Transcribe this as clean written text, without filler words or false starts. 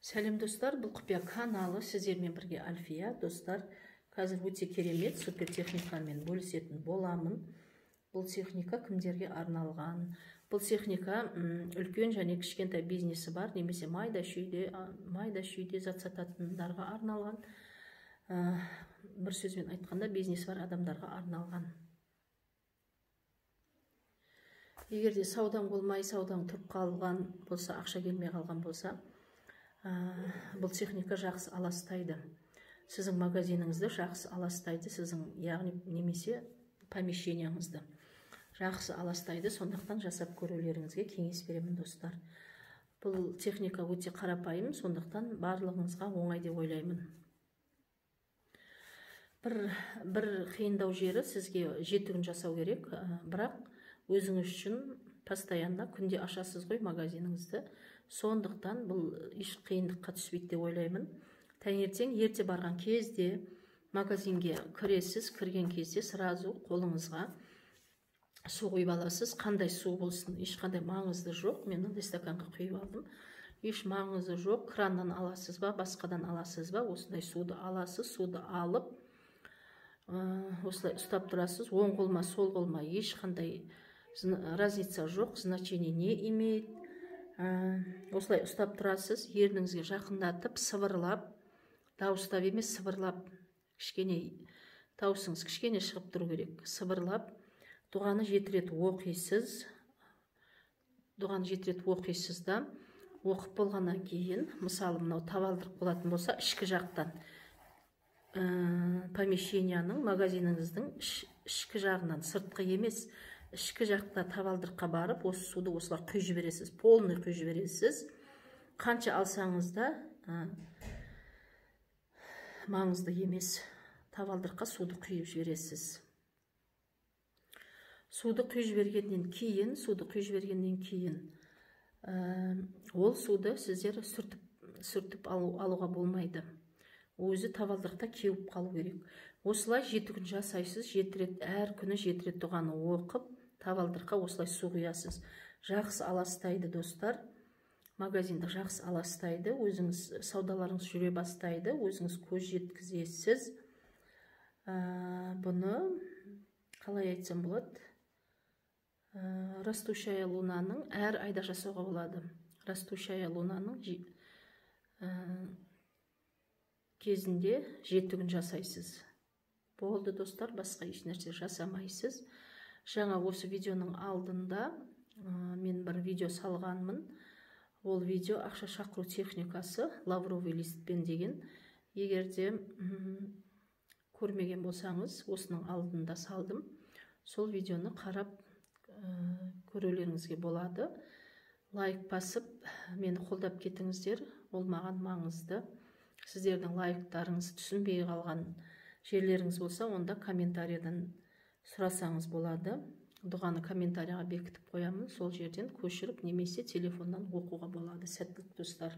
Сәлем достар, бұл Құпия каналы, сіздермен бірге Альфия. Достар, қазір өте керемет супер техникамен бөлісетін боламын. Бұл техника кімдерге арналған? Бұл техника үлкен және кішкентай бизнесі бар, немесе майда шүйде зат сататындарға арналған. Бір сөзбен айтқанда, бизнесі бар адамдарға арналған. Егер де саудаң болмай, саудаң тұрып қалған болса, ақша келмей қалған болса, бұл техника жақсы аластайды. Сіздің магазиніңізді жақсы аластайды, сіздің, яғни немесе помещениеңізді жақсы аластайды. Сондықтан жасап көрулеріңізге кеңес беремін, достар. Бұл техника өте қарапайым, сондықтан барлығыңызға оңай деп ойлаймын. Бір қиындау жері, сізге 7 күн жасау керек, бірақ өзіңіз үшін постоянно күнде ашасыз ғой магазиніңізді. Сондықтан бұл еш қиындыққа түспейді деп ойлаймын. Таңертең ерте барған кезде магазинге кіресіз, кірген кезде сразу қолыңызға су құйып аласыз. Қандай су болсын, ешқандай маңызды жоқ. Мен мынандай стаканға құйып алдым. Еш маңызы жоқ. Краннан аласыз ба, басқадан аласыз ба, осындай суды аласыз. Суды алып, осылай ұстап тұрасыз. Оң қолма, сол қолма, ешқандай разница жоқ, значение не имеет. Осылай ұстап тұрасыз, ерніңізге жақындатып, сыбырлап, дауыстап емес, сыбырлап, кішкене дауысыңыз кішкене шығып тұру керек. Сыбырлап, дұғаны 7 рет оқисыз. Дұғаны 7 рет оқисыз да, оқып болғаннан кейін, мысалы, мынау табалдырық болатын болса, ішкі жақтан помещенияның, магазиніңіздің ішкі жағынан, сыртқы емес, ішкі жақта табалдырыққа барып, осы суды осылай құйып жібересіз, полный құйып жібересіз. Қанша алсаңыз да маңызды емес, табалдырыққа суды құйып жібересіз. Суды құйып жібергеннен кейін, ол суды сіздер сүртіп алуға болмайды. Өзі табалдырықта кеуіп қалу керек. Осылай 7 күн жасайсыз, 7 рет, әр күні 7 рет дұғаны оқып, табалдырыққа осылай су құясыз. Жақсы аластайды, достар. Магазинді жақсы аластайды, өзіңіз саудаларыңыз жүре бастайды, өзіңіз көз жеткізесіз. Бұны қалай айтсам болады? Растущая лунаның әр айда жасауға болады. Растущая лунаның кезінде 7 күн жасайсыз. Болды, достар, басқа еш нәрсе жасамайсыз. Жаңа осы видеоның алдында мен бір видео салғанмын. Ол видео ақша шақыру техникасы лавровый листпен деген. Егер де көрмеген болсаңыз, осының алдында салдым. Сол видеоны қарап көрулеріңізге болады. Лайк басып, мені қолдап кетіңіздер. Ол маған маңызды. Сіздердің лайктарыңыз, түсінбей қалған жерлеріңіз болса, онда комментарийдан сұрасаңыз болады. Дұғаны комментарийға бекітіп қоямын, сол жерден көшіріп немесе телефоннан оқуға болады. Сәттілік, достар.